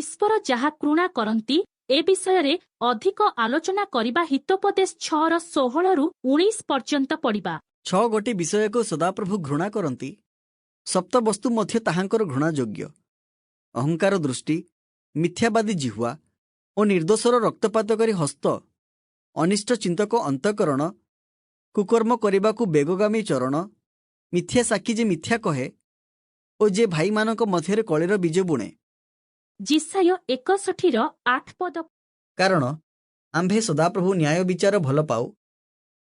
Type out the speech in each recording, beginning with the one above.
ଈଶ୍ୱର ଯାହା ଘୃଣା କରନ୍ତି, ଏ ବିଷୟରେ ଅଧିକ ଆଲୋଚନା କରିବା ହିତୋପଦେଶ 6ର 16ରୁ 19 ପର୍ଯ୍ୟନ୍ତ ପଢ଼ିବା। ଛଅ ଗୋଟି ବିଷୟକୁ ସଦାପ୍ରଭୁ ଘୃଣା କରନ୍ତି, ସପ୍ତ ବସ୍ତୁ ମଧ୍ୟ ତାହାଙ୍କର ଘୃଣାଯୋଗ୍ୟ: ଅହଙ୍କାର ଦୃଷ୍ଟି, ମିଥ୍ୟାବାଦୀ ଜିହ୍ୱା ଓ ନିର୍ଦ୍ଦୋଷର ରକ୍ତପାତକାରୀ ହସ୍ତ, ଅନିଷ୍ଟ ଚିନ୍ତକ ଅନ୍ତଃକରଣ, କୁକର୍ମ କରିବାକୁ ବେଗଗାମୀ ଚରଣ, ମିଥ୍ୟା ସାକ୍ଷୀ ଯେ ମିଥ୍ୟା କହେ ଓ ଯେ ଭାଇମାନଙ୍କ ମଧ୍ୟରେ କଳିର ବୀଜ ବୁଣେ। ଯିଶାଇୟ 61ର 8 ପଦ। କାରଣ ଆମ୍ଭେ ସଦାପ୍ରଭୁ ନ୍ୟାୟ ବିଚାର ଭଲ ପାଉ,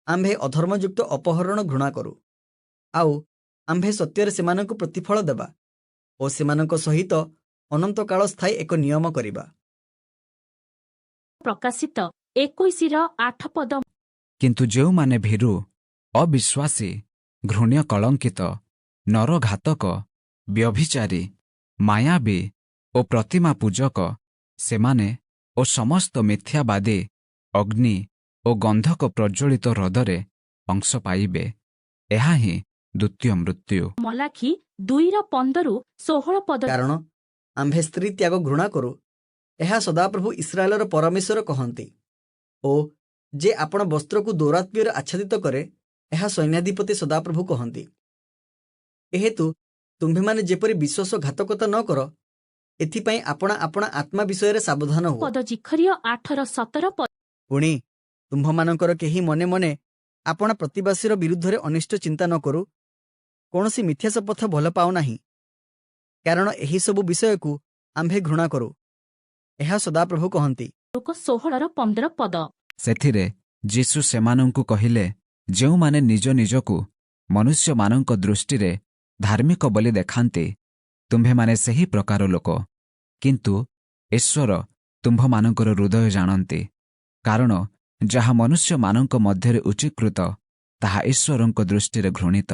ଆମ୍ଭେ ଅଧର୍ମଯୁକ୍ତ ଅପହରଣ ଘୃଣା କରୁ। ଆଉ ଆମ୍ଭେ ସତ୍ୟରେ ସେମାନଙ୍କୁ ପ୍ରତିଫଳ ଦେବା ଓ ସେମାନଙ୍କ ସହିତ ଅନନ୍ତକାଳ ସ୍ଥାୟୀ ଏକ ନିୟମ କରିବା। ପ୍ରକାଶିତ 21ର 8 ପଦ। କିନ୍ତୁ ଯେଉଁମାନେ ଭୀରୁ, ଅବିଶ୍ୱାସୀ, ଘୃଣ୍ୟ କଳଙ୍କିତ, ନରଘାତକ, ବ୍ୟଭିଚାରୀ, ମାୟାବୀ ଓ ପ୍ରତିମା ପୂଜକ, ସେମାନେ ଓ ସମସ୍ତ ମିଥ୍ୟାବାଦୀ ଅଗ୍ନି ଓ ଗନ୍ଧକ ପ୍ରଜ୍ୱଳିତ ହ୍ରଦରେ ଅଂଶ ପାଇବେ। ଏହା ହିଁ ଦ୍ୱିତୀୟ ମୃତ୍ୟୁ। ମଲାଖି 2ର 15ରୁ 16 ପଦ। କାରଣ ଆମ୍ଭେ ସ୍ତ୍ରୀ ତ୍ୟାଗ ଘୃଣା କରୁ, ଏହା ସଦାପ୍ରଭୁ ଇସ୍ରାଏଲର ପରମେଶ୍ୱର କହନ୍ତି ଓ ଯେ ଆପଣା ବସ୍ତ୍ରକୁ ଦୌରାତ୍ମ୍ୟରେ ଆଚ୍ଛାଦିତ କରେ, ଏହା ସୈନ୍ୟାଧିପତି ସଦାପ୍ରଭୁ କହନ୍ତି। ଏହେତୁ ତୁମ୍ଭେମାନେ ଯେପରି ବିଶ୍ୱାସଘାତକତା ନ କର, ଏଥିପାଇଁ ଆପଣା ଆପଣା ଆତ୍ମା ବିଷୟରେ ସାବଧାନ ହୁଅ। ପଦ ଜିଖରିୟ 8ର 17 ପଦ। ପୁଣି ତୁମ୍ଭମାନଙ୍କର କେହି ମନେ ମନେ ଆପଣା ପ୍ରତିବାସୀର ବିରୁଦ୍ଧରେ ଅନିଷ୍ଟ ଚିନ୍ତା ନ କରୁ। କୌଣସି ମିଥ୍ୟା ଶପଥ ଭଲ ପାଅ ନାହିଁ, କାରଣ ଏହି ସବୁ ବିଷୟକୁ ଆମ୍ଭେ ଘୃଣା କରୁ, ଏହା ସଦାପ୍ରଭୁ କହନ୍ତି। ଲୂକ 16ର 15 ପଦ। ସେଥିରେ ଯୀଶୁ ସେମାନଙ୍କୁ କହିଲେ, ଯେଉଁମାନେ ନିଜ ନିଜକୁ ମନୁଷ୍ୟମାନଙ୍କ ଦୃଷ୍ଟିରେ ଧାର୍ମିକ ବୋଲି ଦେଖାନ୍ତି, ତୁମ୍ଭେମାନେ ସେହି ପ୍ରକାର ଲୋକ। କିନ୍ତୁ ଈଶ୍ୱର ତୁମ୍ଭମାନଙ୍କର ହୃଦୟ ଜାଣନ୍ତି। କାରଣ ଯାହା ମନୁଷ୍ୟମାନଙ୍କ ମଧ୍ୟରେ ଉଚ୍ଚୀକୃତ, ତାହା ଈଶ୍ୱରଙ୍କ ଦୃଷ୍ଟିରେ ଘୃଣିତ।